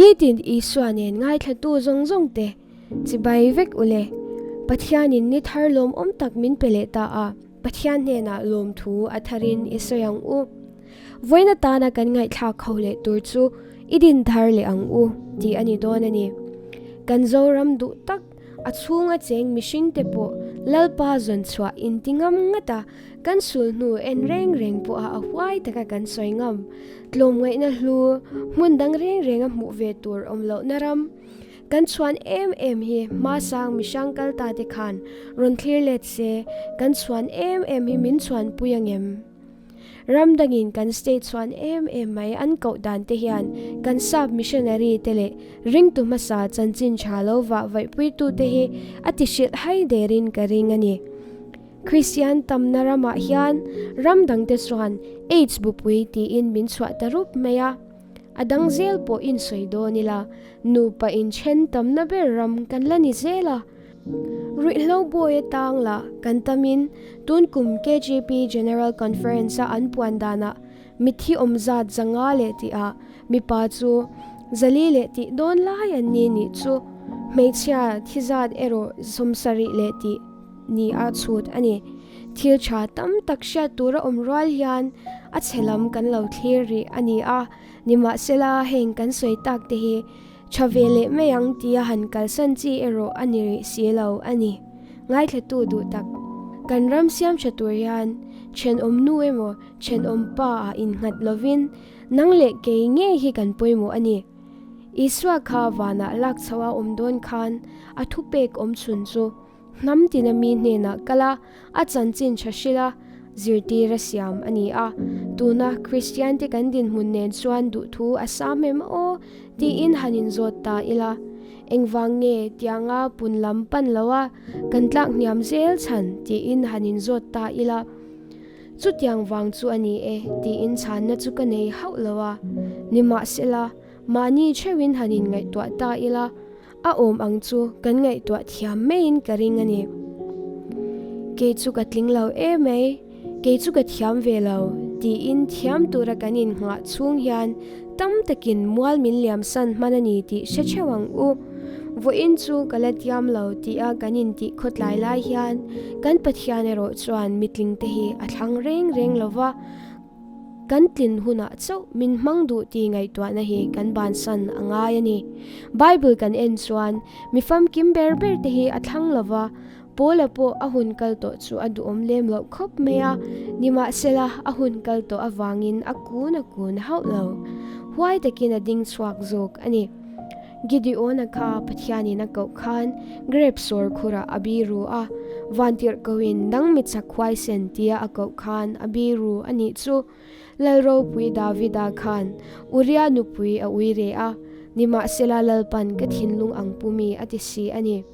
Nitin Isua nen ngaithlatu zawng zawng te chibai vek ule. Pathianin ni thar lawmawm tak min pe leh ta a, Pathian hnenah lawmthu a tharin i sawi ang u. Vawiin atana kan ngaihthlak ho leh tur chu i din thar leh ang u tih a ni dawn a ni. Kan Zoram duh tak a chhunga cheng mihringte pawh Lalpa zawn chhuah inti ngam ngat a, kan sul hnu en reng reng pawha a huai taka kan sawi ngam. Tlawmngaihna hlu hmun dang reng renga hmuh ve tur awm lohna ram kan chhuan em em hi hmasang mihrang kal ta te khan rawn thlir let se kan chhuan em em hi min chhuanpui angem? Ram dangin kan state chhuan em em mai an koh dan te hian kan sap missionary te leh ringtu hmasa chanchin tha lo vah vaihpuitu te hi a ti hrilh hai derin ka ring a ni. Kristian tamna ramah hian ram dangte chuan AIDS bupui tiin min chhuah ta rup mai a. A dang zel pawh insawi dawn ila nupa inthen tamna ber ram kan la ni zel a. Ruihhlo bawi atang lah kan tamin tun kum KGP General Conference-a an puan danah mithi awm zat zanga leh tihah mipa chu zali leh tih dawn lai an ni nih chu hmeichhia thi zat erawh 70 leh tih ni a chhut a ni. Thil tha tam tak hriat tura awm rual hian a chhe lam kan lo thlir rih a ni a, nimahsela heng kan sawi tak te hi Tha ve leh mai ang tia han kalsan chi erawh a ni rih si lo a ni. Ngaithlatu duh tak. Kan ram siam tha tur hian thenawm nu emaw thenawm pa ah innghat lovin nang leh kei ngei hi kan pawimawh a ni. Isua kha vanah lak chho a awm dawn khan a thupek awm chhun chu Hnam tina mi hnenah kal a, a chanchin tha hrilh a, zirtir a siam a ni a. Tuna Kristiante kan dinhmun nen chuan duhthu a sam em aw tiin han inzawt ta ila. Engvang nge tianga pun lam pan lo a, kan tlak hniam zel chhan tiin han inzawt ta ila. Chutiang vang chu a ni e tiin chhanna chu ka nei hauh lo a. Nimahsela, mahni theuhin han inngaihtuah ta ila. A awm ang chu kan ngaihtuah thiam maiin ka ring a ni. Kei chu ka tling lo emai, kei chu ka thiam ve lo tiin thiam tura kan innghah chhung hian tam takin mual min liamsan hman a ni tih hre theuh ang u. Vawiin chu ka la tiam lo tia kan intih khawtlai lai hian kan Pathian erawh chuan mitlingte hi a thlang reng reng lo va, Kan tlin hunah chauh min hmang duh tih ngaihtuahna hi kan bansan a ngai a ni. Bible kan en chuan mi famkim ber ber te hi a thlang lo va, Paula pawh a hun kal tawh chu a duhawm lem loh khawp mai a, nimahsela a hun kal tawh avangin a kun a kun hauh lo. Huai takin a ding chhuak zawk a ni. Gideon-a kha Pathianin a koh khan grape sawr khurah a biru a, vantirhkohin dang mi chak huaisen tia a koh khan a biru a nih chu. Lal ropui Davida khan Uria nupui a ui re a, nimahsela Lalpan ka thinlung ang pumi a ti si a ni.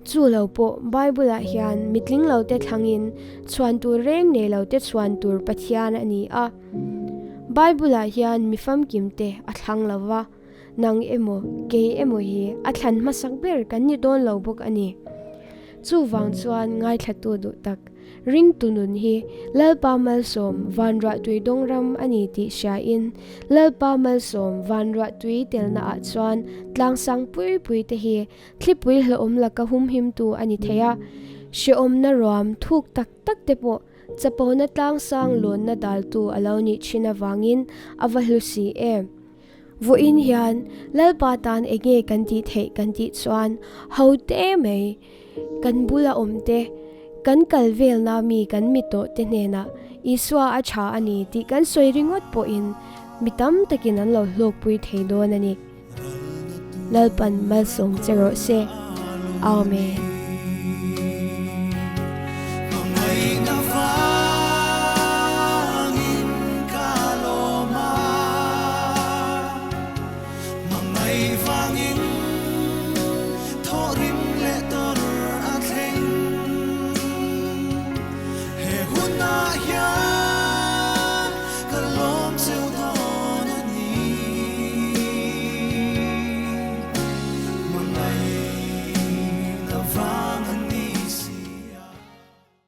Chu lo pawh Bible-ah hian mitling lote thlangin chhuan tur reng nei lote chhuan tur Pathian a ni a. Bible-ah hian mi famkimte a thlang lo va. Nang emaw, kei emaw hi a thlan hmasak ber kan ni dawn lo bawk a ni. Chuvang chuan ngaithlatu duh tak, ringtu nun hi Lalpa malsawm vanruahtui dawng ram a ni tih hriain, Lalpa malsawm vanruahtui telna ah chuan tlangsang pui pui te hi thlipui hlauhawm laka humhimtu a ni thei a, hrehawmna ruam thuk tak tak te pawh chapona tlangsang lawnna daltu a lo nih thin avangin a va hlu si em. Vawiin hian Lalpa tan enge kan tih theih kan tih chuan ho te mai, kan bula awm te, kan kal velna mi kan mi tawh te hnenah Isua a tha a ni tih kan sawi ringawt pawhin mi tam takin an lo hlawkpui thei dawn a ni. Lalpan malsawm che rawh se. Amen.